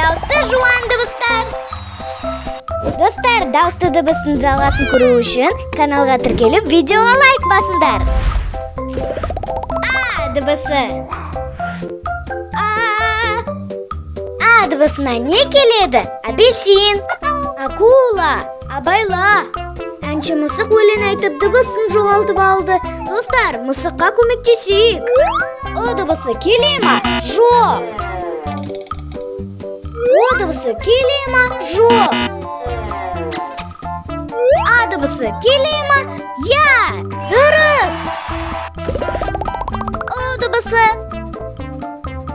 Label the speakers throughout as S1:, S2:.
S1: Дауысты жуан дыбыстар. Достар, дауысты дыбыстың жалғасын көру үшін каналға тіркеліп, видеоға лайк басыңдар. А дыбысы. А. А дыбысына не келеді? Апельсин, акула, абайла. Әнші мысық өлең айтып дыбысын жоғалтып алды. Достар, мысыққа көмектесейік. О дыбысы келе ма? Жоқ. О дыбысы келе ма? Жоқ. А дыбысы келе ма? Я! Дұрыс! О дыбысы.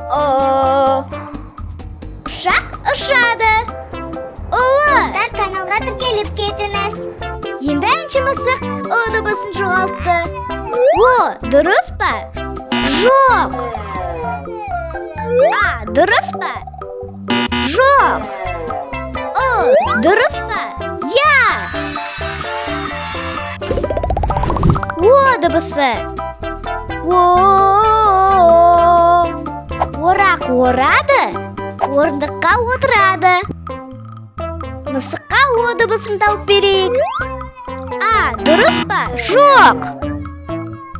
S1: О. Ұшақ ұшады. Ұлы.
S2: Достар, каналға тіркеліп кетіңіз.
S1: Енді әнші мысық О дыбысын жоғалтты. О, дұрыс па? Жоқ. А, дұрыс па? Жоқ. О, дұрыс па? Я! О дыбысы. О. Орақ орады, орындыққа отырады. Мысыққа О дыбысын тауып берейік. А, дұрыс па? Жоқ.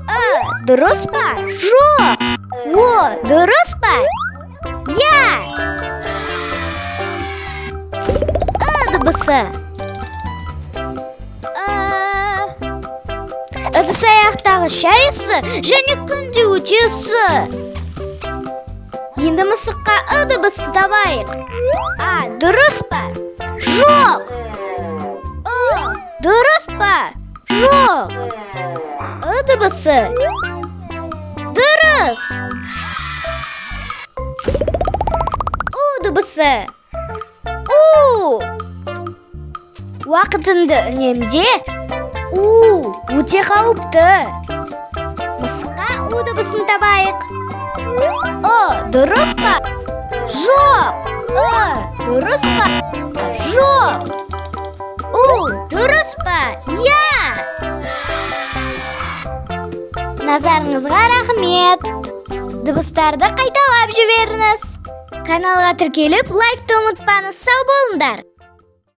S1: Ы, дұрыс па? Жоқ. О, дұрыс па? Я! Ы дыбысы. Ы. Ыдыс аяқтағы шай ысы және күн де өте ыссы. Енді мысыққа Ы дыбысын табайық. А, дұрыс па? Жоқ. Ы, дұрыс па? Жоқ. Ы дыбысы. Дұрыс. У дыбысы. У. Уақытыңды үнемде. У, өте қауіпті. Мысыққа У дыбысын табайық. Ы, дұрыс па? Жоқ. Ы, дұрыс па? Жоқ. У, дұрыс па? Я! Назарыңызға рахмет. Дыбыстарды қайталап жіберіңіз. Каналға тіркеліп, лайкты ұмытпаңыз. Сау болыңдар.